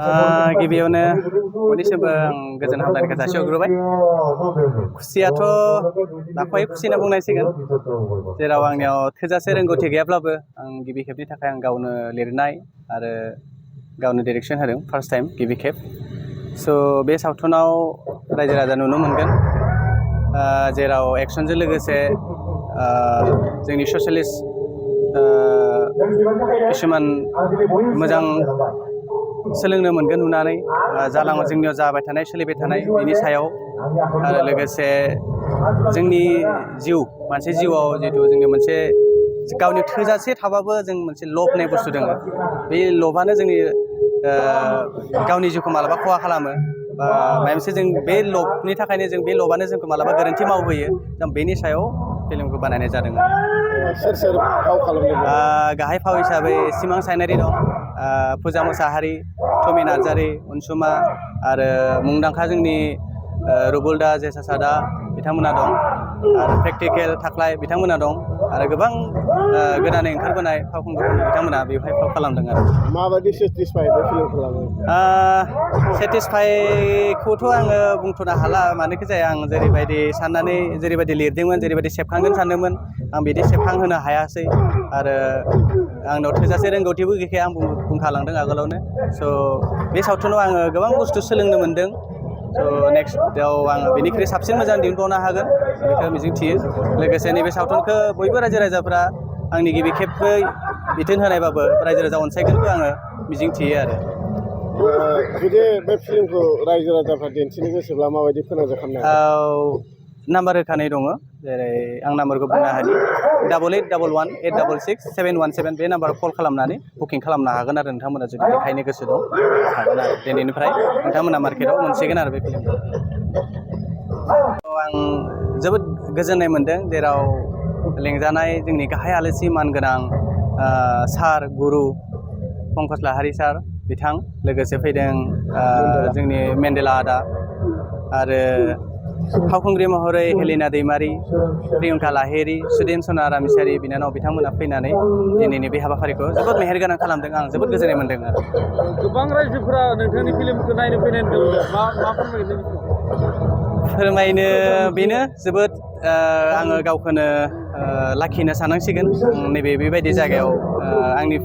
गिबियावनो बयनिसिमबो आं गोजोन हामलायनायखौ जासिहरग्रोबाय। खुसियाथ' नाखौहाय खुसि होनना बुंनांसिगोन, जेराव आंनियाव थोजासे रोंगौथि गैयाब्लाबो आं गिबि खेबनि थाखाय आं गावनो लिरनाय आरो गावनो डिरेक्सन होदों फार्स्ट टाइम गिबि खेब। स' बे सावथुनाव रायजो राजा नुनो मोनगोन, जेराव एक्सनजों लोगोसे जोंनि ससियेलिस्ट किसुमान मोजां सोलोंनो मोनगोन नुनानै, जालाङो जोंनियाव जाबाय थानाय सोलिबाय थानाय बिनि सायाव, आरो लोगोसे जोंनि जिउ मानसि जिउआव जिहेतु जोंनि मोनसे गावनि थोजासे थाबाबो जों मोनसे लब होननाय बुस्थु दङ। बे लबानो जोंनि गावनि जिउखौ मालाबा खहा खालामो, बा माबा मोनसे जों बे लबनि थाखायनो जों बे लबानो जोंखौ मालाबा गोरोन्थि मावहोयो। जों बेनि सायाव फिल्मखौ बानायनाय जादों। सोर सोर फाव खालामदों? गाहाय फाव हिसाबै सिमां सायनारि दं, फुजा मोसाहारि, टमि नार्जारि, अनसुमा, आरो मुंदांखा जोंनि रुबुल दा, जेसा सादा बिथांमोना दं, आरो प्रेक्टिकेल थाख्लाय बिथांमोना दं, आरो गोबां गोदानै ओंखारबोनाय फावखुंगुर बिथांमोना बेवहाय फाव खालामदों। आरो माबायदि सेटिसफाइ बे फिल्म खालामो? सेटिसफाइखौथ' आङो बुंथ'नो हाला, मानोखि जाया आं जेरैबायदि साननानै जेरैबायदि लिरदोंमोन, जेरैबायदि सेबखांगोन सानदोंमोन, आं बिदि सेबखांहोनो हायासै। आरो आंनाव थोजासे रोंगौथिबो गैखाया, आं बुंखालांदों आगोलावनो। स' बे सावथुनाव आङो गोबां बुस्थु सोलोंनो मोनदों। स' नेक्स्टआव आङो बेनिख्रुइ साबसिन मोजां दिहुनबावनो हागोन बेखौ मिजिंथियो। लोगोसे नैबे सावथुनखौ बयबो रायजो राजाफ्रा आंनि गिबि खेबै बिथोन होनायबाबो रायजो राजा अनसायगोनखौ आङो मिजिंथियो। आरो जुदि बे फिल्मखौ रायजो राजाफ्रा दिन्थिनो गोसोब्ला माबायदि फोनांजाब खालामनो? नाम्बार होखानाय दङ, जेरै आं नाम्बारखौ बुंनो हायो 8811866717। बे नाम्बाराव कल खालामनानै बुकिं खालामनो हागोन आरो नोंथांमोना जुदि देखायनो गोसो दं हागोन। आरो दिनैनिफ्राय नोंथांमोना मार्केटाव मोनसिगोन आरो बे फिल्मखौ। आं जोबोद गोजोननाय मोनदों, जेराव लेंजानाय जोंनि गाहाय आलासि मानगोनां सार गुरु पंकज लाहारि सार बिथां, लोगोसे फैदों जोंनि मेन्देला आदा, आरो फावखुंग्रि महरै हेलिना दैमारि, प्रियंका लाहेरि, सुदेम सना रामिसारि बिनानाव बिथांमोना फैनानै दिनैनि बे हाबाफारिखौ जोबोद मेहेरगोनां खालामदों। आं जोबोद गोजोननाय मोनदों। आरो गोबां रायजोफोरा नोंथांनि फिल्मखौ नायनो फैनाय नुदों, मा फोरमायनो बेनो जोबोद आङो गावखौनो लाखि होनना साननांसिगोन। नैबे बेबायदि जायगायाव आंनि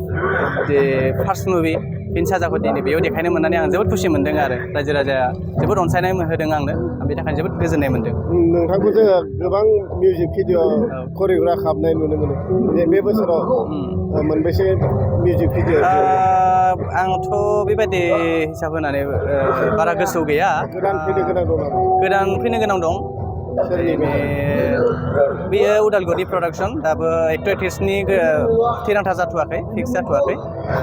फार्स्ट मुभि फिन साजाखौ दिनै बेयाव देखायनो मोननानै आं जोबोद खुसि मोनदों। आरो रायजो राजाया जोबोद अनसायनाय होदों आंनो, आं बेनि थाखायनो जोबोद गोजोननाय मोनदों। नोंथांखौ जोङो गोबां मिउजिक भिडिअ करिय'ग्राफ खालामनाय नुनो मोनो, बे बोसोराव मोनबेसे मिउजिक भिडिअ? आंथ' बेबायदि हिसाब होनानै बारा गोसोआव गैया। गोदान फैनो गोनां दं नामा? गोदान फैनो गोनां दं। बेयो उदालगुरि प्रडाक्सन, दाबो एक्टर एक्ट्रेसनि थिरांथा जाथ'वाखै, फिक्स जाथ'वाखै,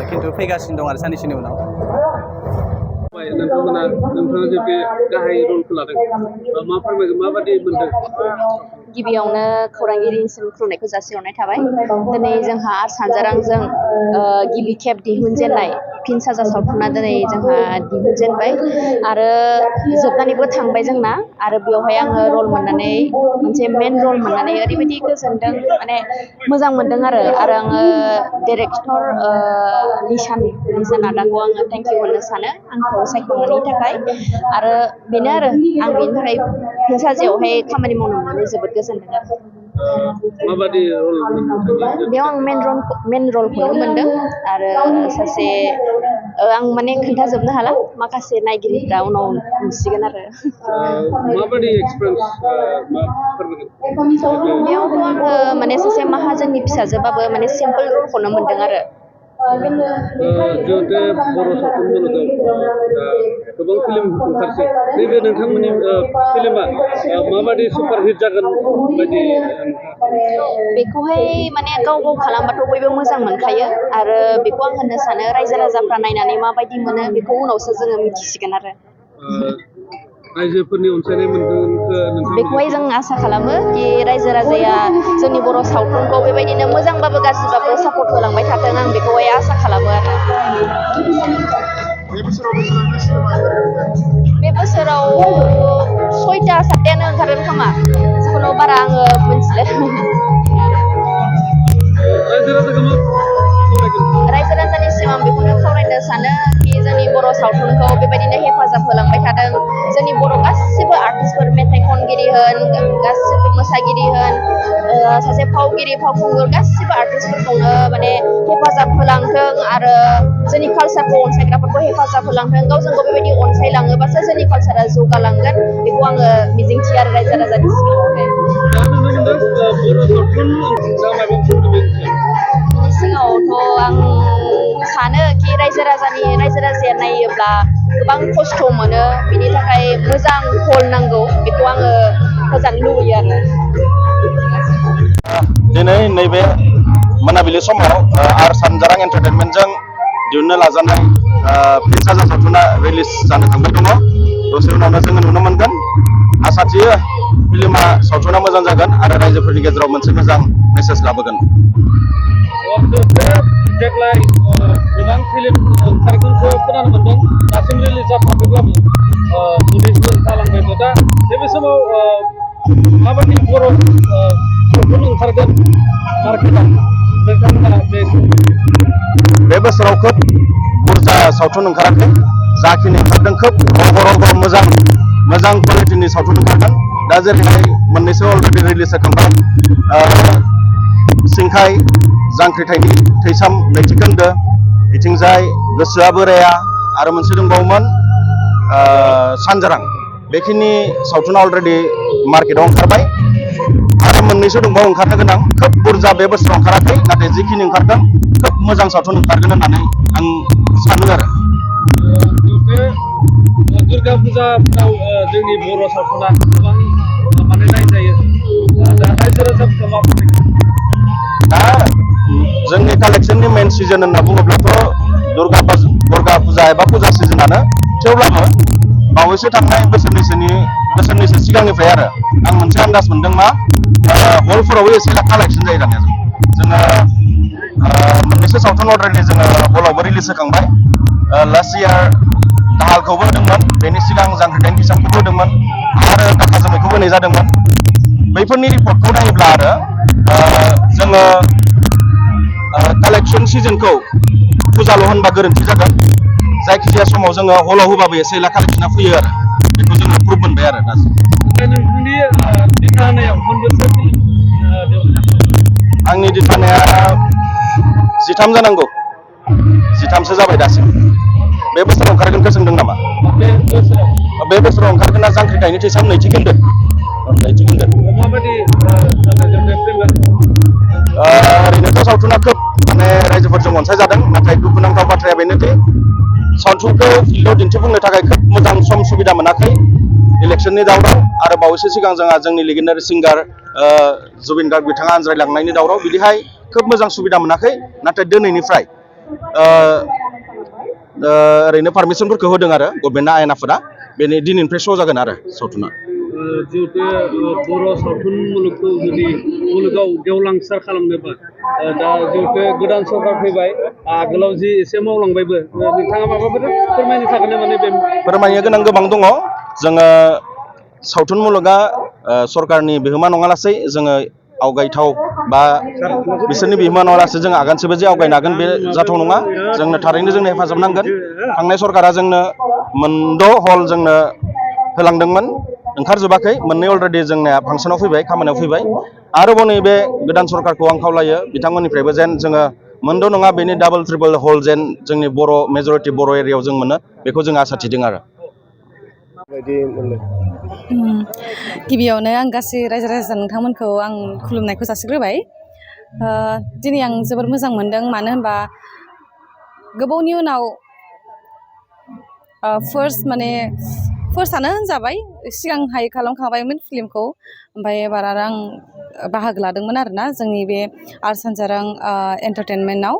खिन्थु फैगासिनो दं आरो साननैसोनि उनाव। नोंथाङा जे बे गाहाय रलखौ लादों, मा फोरमायगोन, माबादि मोनदों? गिबियावनो खौरांगिरिनिसिम खुलुमनायखौ जासिहरनाय थाबाय। दिनै जोंहा आर्ट्स हानजारांजों गिबि खेब दिहुनजेननाय फिन साजा सावथुना दिनै जोंहा दिहुनजेनबाय आरो जोबनानैबो थांबाय जोंना। आरो बेवहाय आङो रल मोननानै, मोनसे मेन रल मोननानै ओरैबायदि गोजोनदों, माने मोजां मोनदों। आरो आङो डिरेक्टर लिसान आदाखौ आङो थेंक इउ होनो सानो आंखौ सायख'नायनि थाखाय। आरो बेनो आरो आं बेनि थाखाय फिन साजायावहाय खामानि मावनो मोननानै जोबोद गोजोनदों। आरो माबादि रल? बेयाव आं मेन रलखौनो मोनदों। आरो सासे आं माने खोन्थाजोबनो हाला, माखासे नायगिरिफ्रा उनाव नुसिगोन। आरो माबादि एक्सपिरियेन्स बेयावथ' आङो माने सासे माहाजोननि फिसाजोबाबो माने सिम्पोल रलखौनो मोनदों। आरो जिहेतु बर' सावथुन मुलुगाव गोबां फिल्म ओंखारसै, नैबे नोंथांमोननि फिल्मा माबादि सुपारहिट जागोन बायदि? बेखौहाय माने गाव खालामबाथ' बयबो मोजां मोनखायो। आरो बेखौ आं होननो सानो, रायजो राजाफ्रा नायनानै माबायदि मोनो बेखौ उनावसो जोङो मिथिसिगोन। आरो रायजोफोरनि अनसायनाय मोनगोनखौ बेखौहाय जों आसा खालामो कि रायजो राजाया जोंनि बर' सावथुनखौ बेबायदिनो मोजांबाबो गाज्रिबाबो सापर्ट होलांबाय थाथों, आं बेखौहाय आसा खालामो। आरो बे बोसोराव 6टा 7टायानो ओंखारदों खोमा, जिखुनु बारा आङो मिथिला। रायजो राजानिसिम आं बेखौनो खावलायनो सानो कि जोंनि बर' सावथुनखौ बेबायदिनो हेफाजाब होलांबाय थादों जोंनि बर' गासिबो आर्टिस्टफोर मेथाइ खनगिरि होन गासिबो मोसागिरि होन सासे फावगिरि फावखुंगुर गासिबो आर्टिस्टफोरखौनो माने हेफाजाब होलांथों आरो जोंनि कालसारखौ अनसायग्राफोरखौ हेफाजाब होलांथों गावजों गाव बेबायदि अनसायलाङोबासो जोंनि कालसारा जौगालांगोन बेखौ आङो मिजिंथियो आरो रायजो राजानि सिगाङावहाय दा नुनो मोनदों बर' सावथुन दा माबाफोर बिनि सिगाङावथ' आं सानो कि रायजो राजाया नायोब्ला गोबां खस्थ' मोनो बिनि थाखाय मोजां हल नांगौ बेखौ आङो होजानो लुबैयो आरो दिनै नैबे मोनाबिलि समाव आर सानजारां एन्टारटेनमेन्टजों दिहुननो लाजानाय फिनसाजा सावथुना रिलिज जानो थांबाय दङ दसे उनावनो जोङो नुनो मोनगोन आसा थियो फिल्मा सावथुना मोजां जागोन आरो रायजोफोरनि गेजेराव मोनसे मोजां मेसेज लाबोगोन देग्लाय गोबां फिल्म ओंखारगोनखौ खोनानो मोनदों दासिम रिलिज जाथ'वाखैब्लाबो मोननैसो जालांबायबो दा नैबे समाव माबायदि बर' सावथुन ओंखारगोन मार्केटआव नोंथांमोना बे बोसोराव खोब बुरजा सावथुन ओंखाराखै जाखिनि ओंखारदों खोब रग' मोजां क्वालिटिनि सावथुन ओंखारदों दा जेरैहाय मोननैसो अलरेडि रिलिज जाखांबाय सिंखाय जांख्रिथायनि थैसाम नैथि खोन्दो बिथिंजाय गोसोआ बोराया आरो मोनसे दंबावोमोन सानजारां बेखिनि सावथुना अलरेडि मार्केटआव ओंखारबाय आरो मोननैसो दंबावो ओंखारनो गोनां खोब बुरजा बे बोसोराव ओंखाराखै नाथाय जिखिनि ओंखारदों खोब मोजां सावथुन ओंखारगोन होननानै आं सानो आरो बे दुर्गा फुजाफ्राव जोंनि बर' सावथुना गोबां माने नायजायो दा रायजो राजाफोरखौ माबोरै दा जोंनि कालेक्सननि मेन सिजन होनना बुङोब्लाथ' दुर्गा फुजा एबा फुजा सिजनानो थेवब्लाबो बावैसो थांनाय बोसोरनैसो सिगांनिफ्राय आरो आं मोनसे आन्दाज मोनदों मा हलफोरावबो एसे कालेक्सन जायो दानिया जोङो मोननैसो सावथुन अलरेडि जोङो हलावबो रिलिज होखांबाय लास्ट इयार दाहालखौबो होदोंमोन बेनि सिगां जांख्रिथायनि थैसामखौबो होदोंमोन आरो दाखा जोमैखौबो होनाय जादोंमोन बैफोरनि रिपर्टखौ नायोब्ला आरो जोङो कालेक्सन सिजनखौ फुजाल' होनबा गोरोन्थि जागोन जायखिजाया समाव जोङो हलाव होबाबो एसे एला कालेक्सना फैयो आरो बेखौ जोङो प्रुभ मोनबाय आरो दासिम नोंथांनि दिथा होनायाव मोनबेसे फिल्म आंनि दिथानाया 13 जानांगौ 13सो जाबाय दासिम बे बोसोराव ओंखारगोनखौ सोंदों नामा बे बोसोराव ओंखारगोना जांख्रिथायनि थैसाम नैथि खोन्दो माबायदि ओरैनोथ' सावथुना खोब माने रायजोफोरजों अनसायजादों नाथाय दुखुनांथाव बाथ्राया बेनोदि सावथुनखौ फिल्डआव दिन्थिफुंनो थाखाय खोब मोजां सम सुबिदा मोनाखै इलेक्सननि दावराव आरो बावैसो सिगां जोंहा जोंनि लिगेन्डारि सिंगार जुबिन गार्ग बिथाङा आनज्रायलांनायनि दावराव बिदिहाय खोब मोजां सुबिदा मोनाखै नाथाय दिनैनिफ्राय ओरैनो पारमिसनफोरखौ होदों आरो गभर्नमेन्टआ आयेन आफादा बेनि दिनैनिफ्राय श' जागोन आरो सावथुना जिहेतु बर' सावथुन मुलुगखौ जुदि मुलुगाव गेवलांसार खालामनोबा दा जिहेतु गोदान सरकार फैबाय आगोलाव जि एसे मावलांबायबो नोंथाङा माबाफोर फोरमायनो थागोन माने बे फोरमायनो गोनां गोबां दङ जोङो सावथुन मुलुगा सरकारनि बिहोमा नङालासै जोङो आवगायथाव बा बिसोरनि बिहोमा नङालासै जों आगानसेबो जे आवगायनो हागोन बे जाथाव नङा जोंनो थारैनो जोंनो हेफाजाब नांगोन थांनाय सरकारा जोंनो मोनद' हल जोंनो होलांदोंमोन ओंखारजोबाखै मोननै अलरेडि जोंनिया फांसनाव फैबाय खामानियाव फैबाय आरोबाव नैबे गोदान सरकारखौ आं खावलायो बिथांमोननिफ्रायबो जेन जोङो मोनद' नङा बेनि डाबल ट्रिपल हल जेन जोंनि बर' मेजरिटि बर' एरियायाव जों मोनो बेखौ जों आसा थिदों आरो गिबियावनो आं गासै रायजो राजा नोंथांमोनखौ आं खुलुमनायखौ जासिग्रोबाय दिनै आं जोबोर मोजां मोनदों मानो होनबा गोबावनि उनाव फार्स्टआनो होनजाबाय सिगांहाय खालामखाबायमोन फिल्मखौ ओमफ्राय एबार आरो आं बाहागो लादोंमोन आरोना जोंनि बे आर सानजारां एन्टारटेनमेन्टआव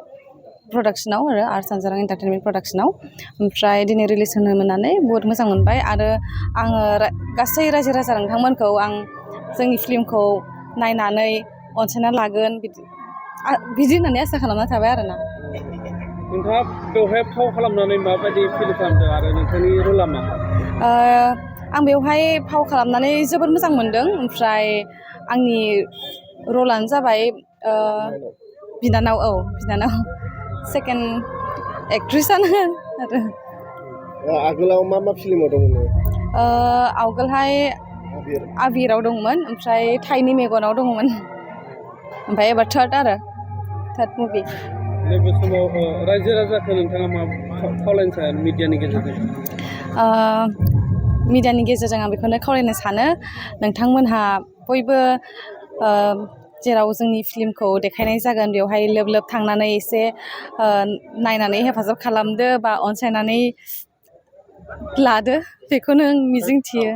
प्रडाक्सनाव आरो आर सानजारां एन्टारटेनमेन्ट प्रडाक्सनाव ओमफ्राय दिनै रिलिज होनो मोननानै बुहुत मोजां मोनबाय आरो आङो गासै रायजो राजा नोंथांमोनखौ आं जोंनि फिल्मखौ नायनानै अनसायना लागोन बिदि होननानै आसा खालामना थाबाय आरोना नोंथाङा बेवहाय फाव खालामनानै माबायदि फिल खालामदों आरो नोंथांनि रला मा आं बेवहाय फाव खालामनानै जोबोद मोजां मोनदों ओमफ्राय आंनि रलानो जाबाय बिनानाव सेकेन्ड एक्ट्रिसआनो आरो आगोलाव मा मा फिल्माव दंमोन? आवगोलहाय आबिराव दंमोन ओमफ्राय थाइनि मेगनाव दंमोन ओमफ्राय एबार थार्ड मुभि। नैबे समाव रायजो राजाखौ नोंथाङा मा खावलायनो सानो मिडियानि गेजेरजों? मिडियानि गेजेरजों आं बेखौनो खावलायनो सानो नोंथांमोनहा बयबो जेराव जोंनि फिल्मखौ देखायनाय जागोन बेवहाय लोब लोब थांनानै एसे नायनानै हेफाजाब खालामदो बा अनसायनानै लादो बेखौनो आं मिजिंथियो।